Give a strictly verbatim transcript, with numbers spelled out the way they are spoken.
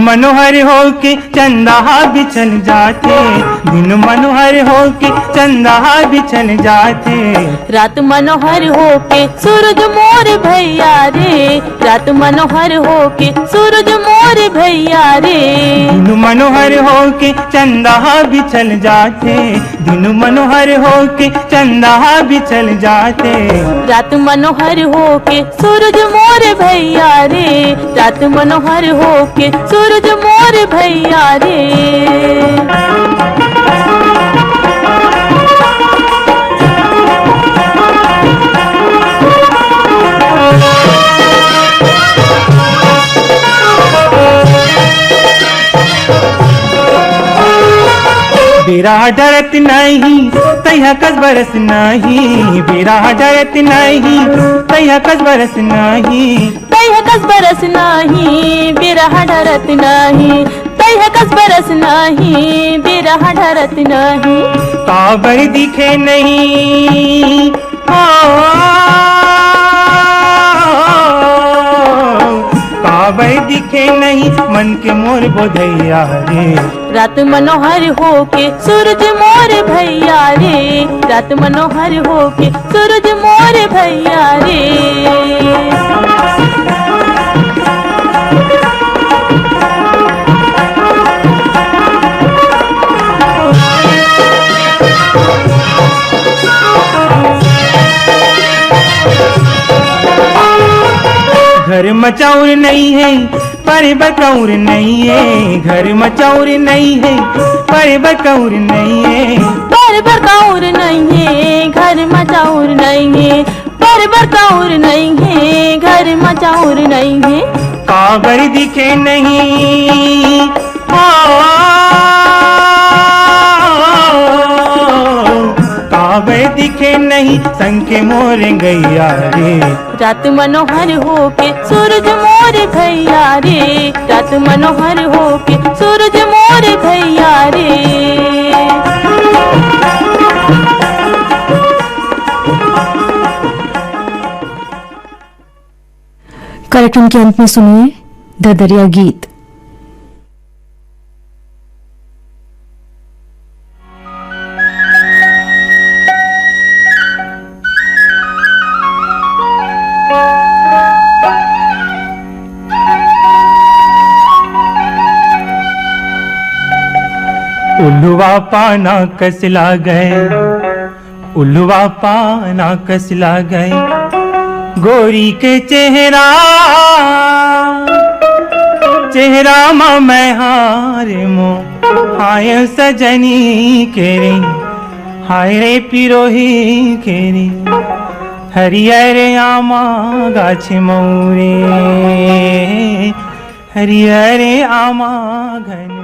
मनोहर होके चंदा हा बिछल जाथे, दिन मनोहर होके चंदा हा बिछल जाथे। रात मनोहर होके सूरज मोर भैया रे, रात मनोहर होके सूरज मोर भैया रे। दिन मनोहर होके चंदा हा बिछल जाथे, दिन मनोहर होके चंदा हा बिछल जाथे। रात मनोहर होके सूरज मोर भैया रे, रात मनोहर होके सूरज मोर भैया रे। बेरा डरत नहीं, तैहा कस बरस नहीं। बेरा डरत नहीं, तैहा कस बरस नहीं। तैहा कस बरस नहीं, बेरा डरत नहीं। तैहा कस बरस नहीं, बेरा डरत नहीं। काबर दिखे नहीं, ओ, काबर दिखे नहीं मन के मोर बोधैया रे। रात मनोहर होके सूरज मोर भैया रे, रात मनोहर होके सूरज मोर भैया रे। घर म चाउर नहीं है, परे बर कउर नइये, घर म चाउर नइये, परे बर कउर नइये। परे बर कउर नइये, घर म चाउर नइये, परे बर कउर नइये, घर म चाउर नइये। काबर दिखे नहीं, ओ, काबर दिखे नहीं संग के मोर गैया रे। रात मनोहर होके सूरज मोर भैया रे, रात मनोहर होके सूरज मोर भैया रे। कार्यक्रम के अंत में सुनिए ददरिया गीत। उल्लुआ पाना कस लागय, उल्लुआ पाना कस लागय गोरी के चेहरा। चेहरा म मैं हार मो हाय सजनी के रे, हाय रे पिरोही के रे। हरियर आमा गाछ मौरे, हरियर आमा घन